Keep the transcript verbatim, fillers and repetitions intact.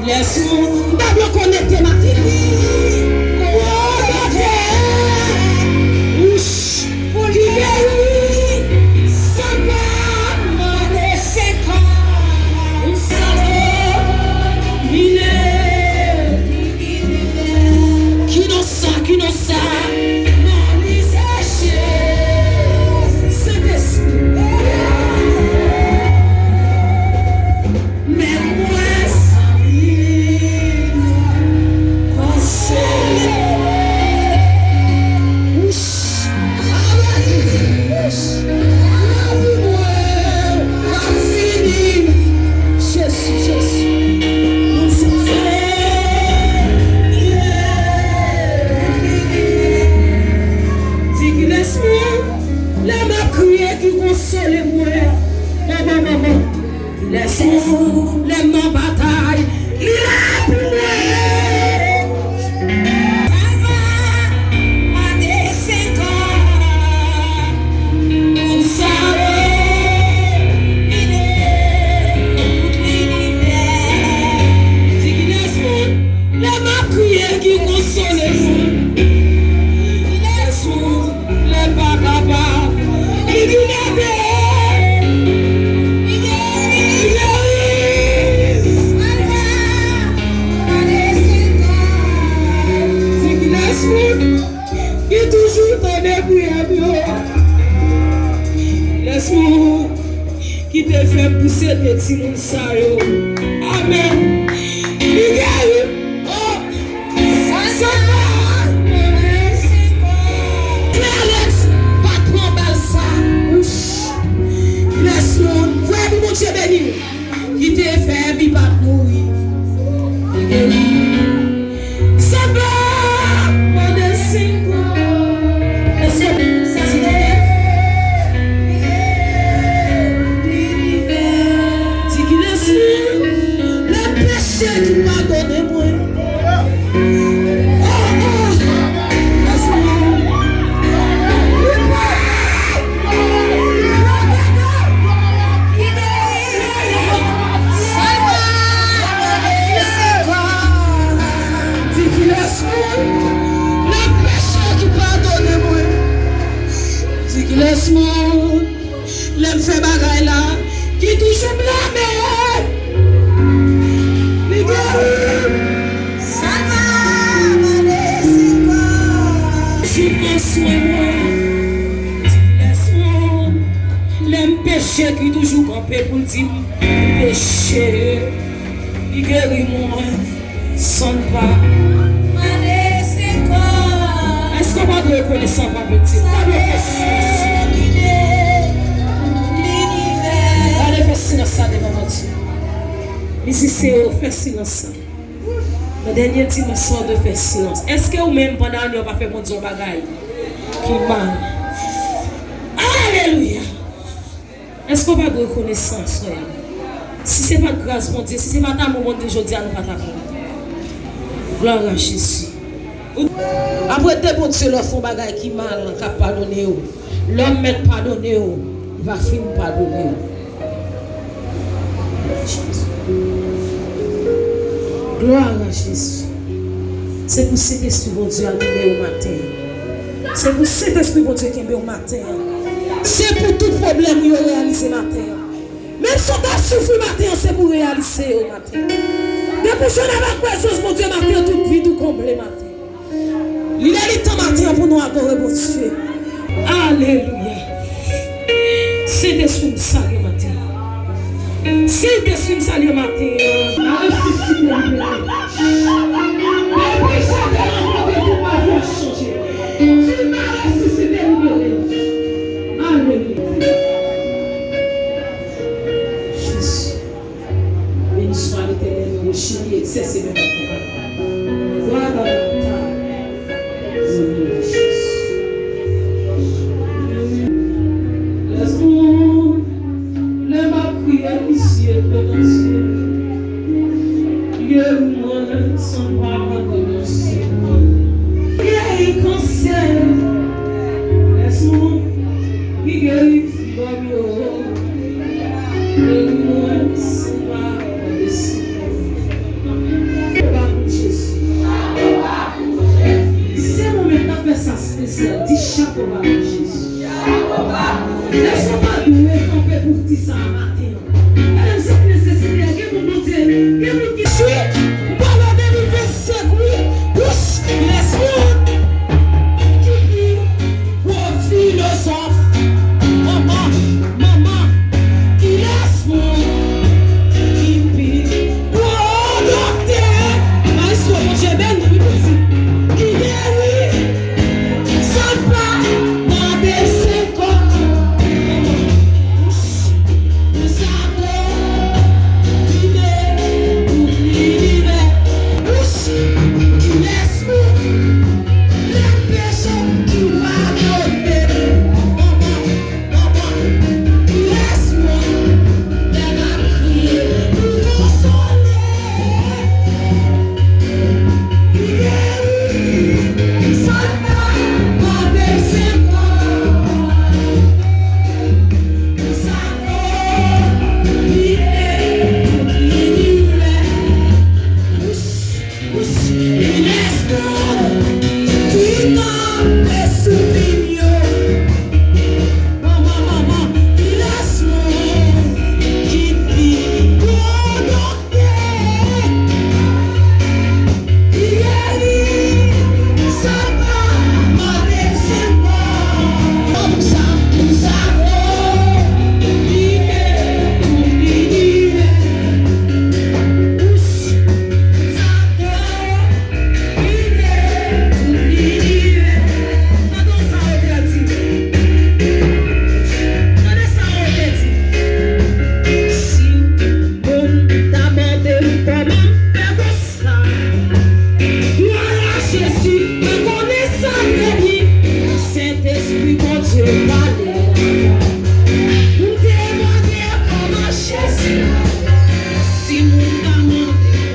Lè sou, m ta dwe konekte maten an. Oh, Bondye! Wouch! Pou li geri, san pa mande senkò. Ou sa domine. Ki non sa, ki non sa? Non, li seche. Sentespri. Men mwen santi konsole. Wouch. Amen. Wouch. Lavi mwen ap fini. Jezi, Jezi. Moun sa fè. Di ki lespri, lè m ap kriye ki konsole mwen. Manman, manman. Lè sou, lè m nan batay, li la pou mwen. Salva, mande senkò, pou m sove, vide tout linivè. Di ki lespri, lè m ap kriye ki konsole mwen. Lè sou, lè pa kapab, li vin ede. Li geri. Li geri. Di ki lespri ki toujou tande priyè m yo. Lespri ki te fè m pouse de timoun sa yo. Amèn. Li geri. Oh. Sa pa Klè Alex, pa pran bal sa. Wouch. Lè sou, priyè pou Bondye beni w. Ki te fè Biba mouri. Li geri. Sa pa mande senkò. Èske sa se Di ki lespri, lè peche ki padone mwen. Oh, oh. Di ki lespri, lè peche ki padone mwen. Di ki lespri, lè m fè bagay la, ki toujou blame. Li geri. Sa va mande senkò. Toujou pran swen mwen. Lè sou, lè m peche, ki toujou kanpe pou l di m peche. Li geri mwen. San pa. Èske w pa dwe rekonesan anvè Bondye? W pa dwe fè silans. W pa dwe fè silans sa devan Bondye. Mizisyen yo, fè silans sa. Nan dènye dimanch sa, w dwe fè silans. Èske ou menm, pandan ane, w pa fè Bondye yon bagay ki mal? Alelouya! Èske w pa rekonesan, frè? Si se pa t gras Bondye, si se pa t amou Bondye, jodi a nou pa t ap la. Glwa a Jezi. Apre de Bondye, lè w fè yon bagay ki mal, k ap padone w. Lè w mèt padone w, li pa fin padone w. Glwa a Jezi. Se pou Sentespri Bondye anime w maten an. Se pou Sentespri Bondye kenbe w maten an. Se pou tout pwoblèm yo reyalize maten an. Menm si w ta soufri maten an, se pou w reyalize yo maten an. Depi w jwenn avèk prezans Bondye maten an, tout vid ou konble maten an. Li lè li tan maten an pou nou adore Bondye. Alelouya. Sentespri m salye maten an. Sentespri m salye maten an. Mwen resisite libere. Depi jodi a, mwen kote tout ma vi a chanje. Di ma resisite libere. Alelouya. Jezi. Beni swa Letènèl, roche ki egzèse menm ak konba. Glwa a Bondye.